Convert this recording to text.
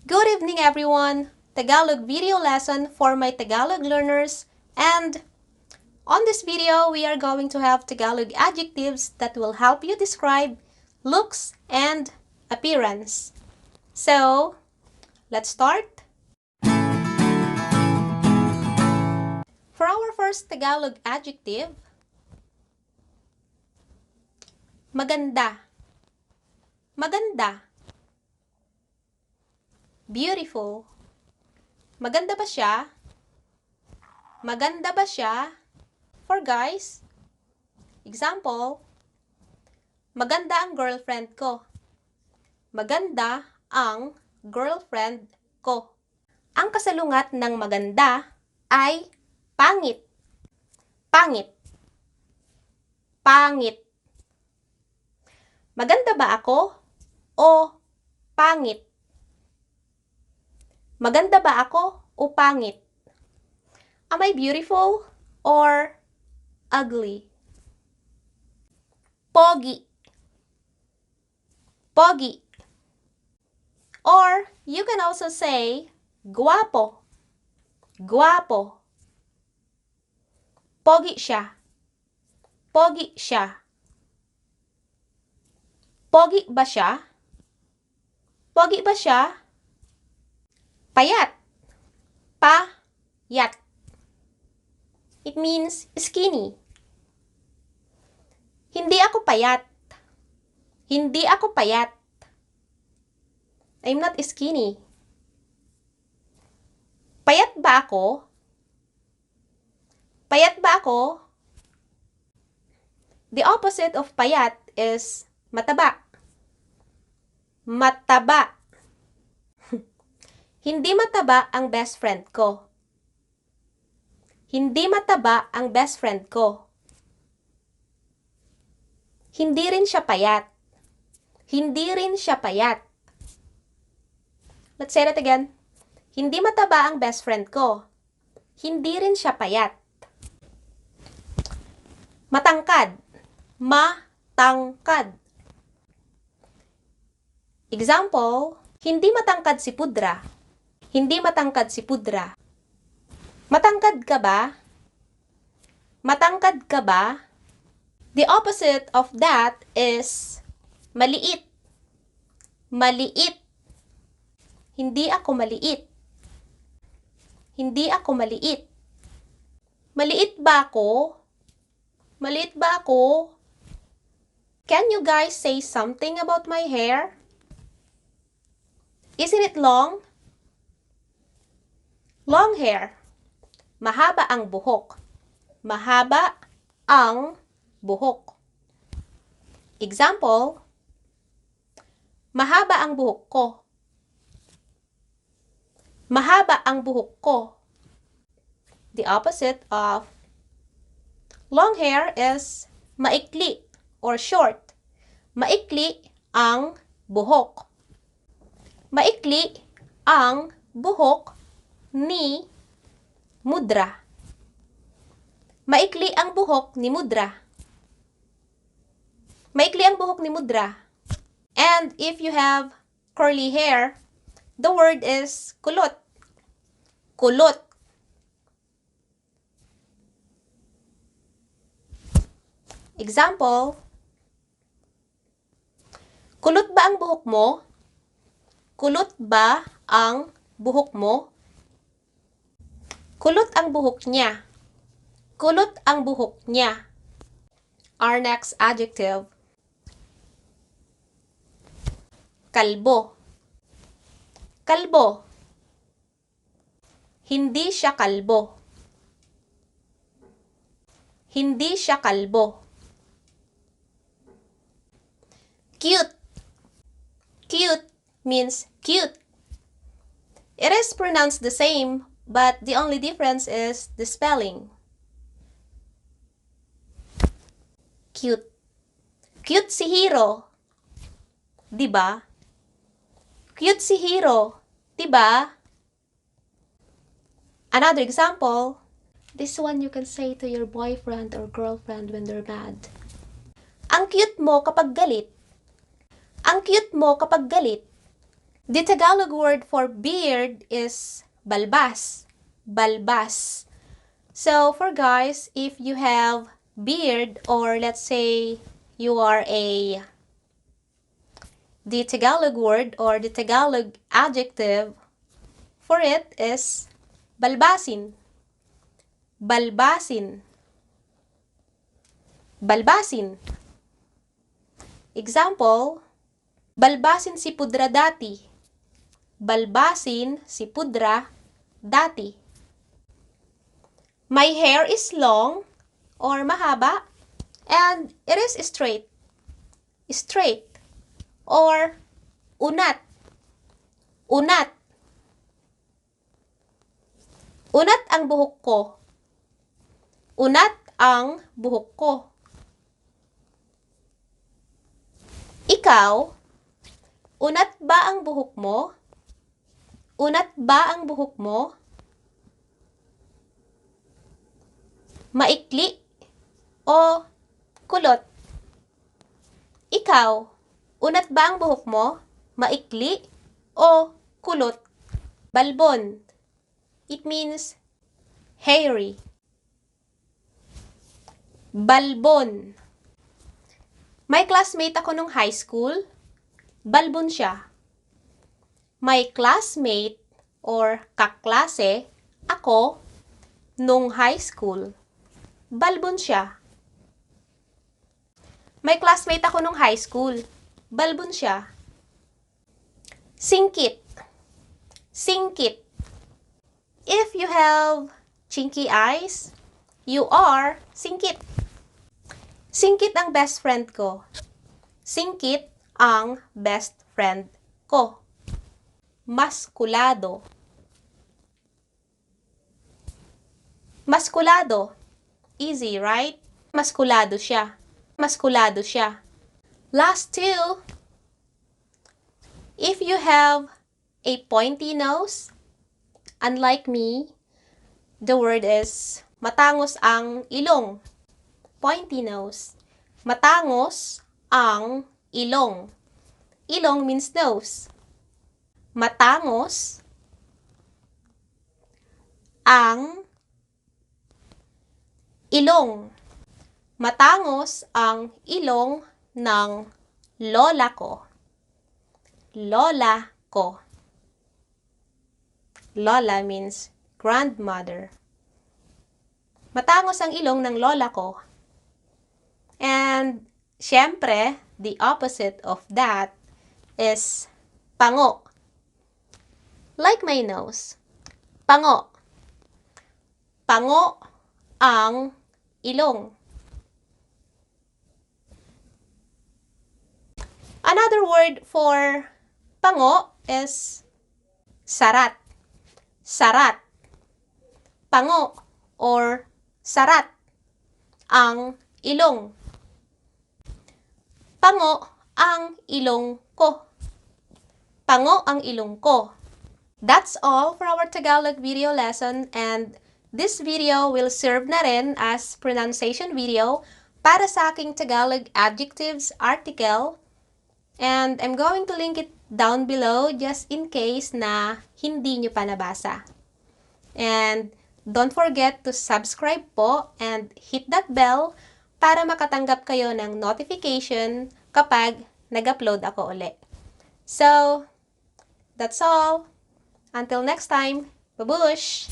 Good evening, everyone! Tagalog video lesson for my Tagalog learners, and on this video, we are going to have Tagalog adjectives that will help you describe looks and appearance. So, let's start. For our first Tagalog adjective, maganda. Maganda. Beautiful. Maganda ba siya? Maganda ba siya? For guys, example, maganda ang girlfriend ko. Maganda ang girlfriend ko. Ang kasalungat ng maganda ay pangit. Pangit. Pangit. Maganda ba ako o pangit? Maganda ba ako o pangit? Am I beautiful or ugly? Pogi. Pogi. Or you can also say guwapo. Guwapo. Pogi siya. Pogi siya. Pogi ba siya? Pogi ba siya? Payat. Payat. It means skinny. Hindi ako payat. Hindi ako payat. I'm not skinny. Payat ba ako? Payat ba ako? The opposite of payat is mataba. Mataba. Hindi mataba ang best friend ko. Hindi mataba ang best friend ko. Hindi rin siya payat. Hindi rin siya payat. Let's say that again. Hindi mataba ang best friend ko. Hindi rin siya payat. Matangkad. Matangkad. Example, hindi matangkad si Pudra. Hindi matangkad si Pudra. Matangkad ka ba? Matangkad ka ba? The opposite of that is maliit. Maliit. Hindi ako maliit. Hindi ako maliit. Maliit ba ako? Maliit ba ako? Can you guys say something about my hair? Isn't it long? Long hair. Mahaba ang buhok. Mahaba ang buhok. Example, mahaba ang buhok ko. Mahaba ang buhok ko. The opposite of long hair is maikli or short. Maikli ang buhok. Maikli ang buhok ni Mudra. Maikli ang buhok ni Mudra. Maikli ang buhok ni Mudra. And if you have curly hair, the word is kulot. Kulot. Example, kulot ba ang buhok mo? Kulot ba ang buhok mo? Kulot ang buhok niya. Kulot ang buhok niya. Our next adjective. Kalbo. Kalbo. Hindi siya kalbo. Hindi siya kalbo. Cute. Cute means cute. It is pronounced the same, but the only difference is the spelling. Cute. Cute si Hiro. Diba? Cute si Hiro. Diba? Another example. This one you can say to your boyfriend or girlfriend when they're mad. Ang cute mo kapag galit. Ang cute mo kapag galit. The Tagalog word for beard is balbas. Balbas. So for guys, if you have beard, or let's say you are the Tagalog word or the Tagalog adjective for it is balbasin. Balbasin. Balbasin. Example, balbasin si pudra dati. Balbasin si pudra dati. My hair is long or mahaba and it is straight. Straight or unat. Unat. Unat ang buhok ko. Unat ang buhok ko. Ikaw, unat ba ang buhok mo? Unat ba ang buhok mo? Maikli o kulot? Ikaw, unat ba ang buhok mo? Maikli o kulot? Balbon. It means hairy. Balbon. May classmate ako nung high school. Balbon siya. May classmate or kaklase ako nung high school. Balbon siya. May classmate ako nung high school. Balbon siya. Singkit. Singkit. If you have chinky eyes, you are singkit. Singkit ang best friend ko. Singkit ang best friend ko. Maskulado. Maskulado. Easy, right? Maskulado siya. Maskulado siya. Last two. If you have a pointy nose, unlike me, the word is matangos ang ilong. Pointy nose. Matangos ang ilong. Ilong means nose. Matangos ang ilong. Matangos ang ilong ng lola ko. Lola ko. Lola means grandmother. Matangos ang ilong ng lola ko. And, syempre, the opposite of that is pango. Like my nose. Pango. Pango ang ilong. Another word for pango is sarat. Sarat. Pango or sarat ang ilong. Pango ang ilong ko. Pango ang ilong ko. That's all for our Tagalog video lesson, and this video will serve na rin as pronunciation video para sa aking Tagalog adjectives article, and I'm going to link it down below just in case na hindi nyo pa nabasa. And don't forget to subscribe po and hit that bell para makatanggap kayo ng notification kapag nag-upload ako uli. So, that's all. Until next time, babush!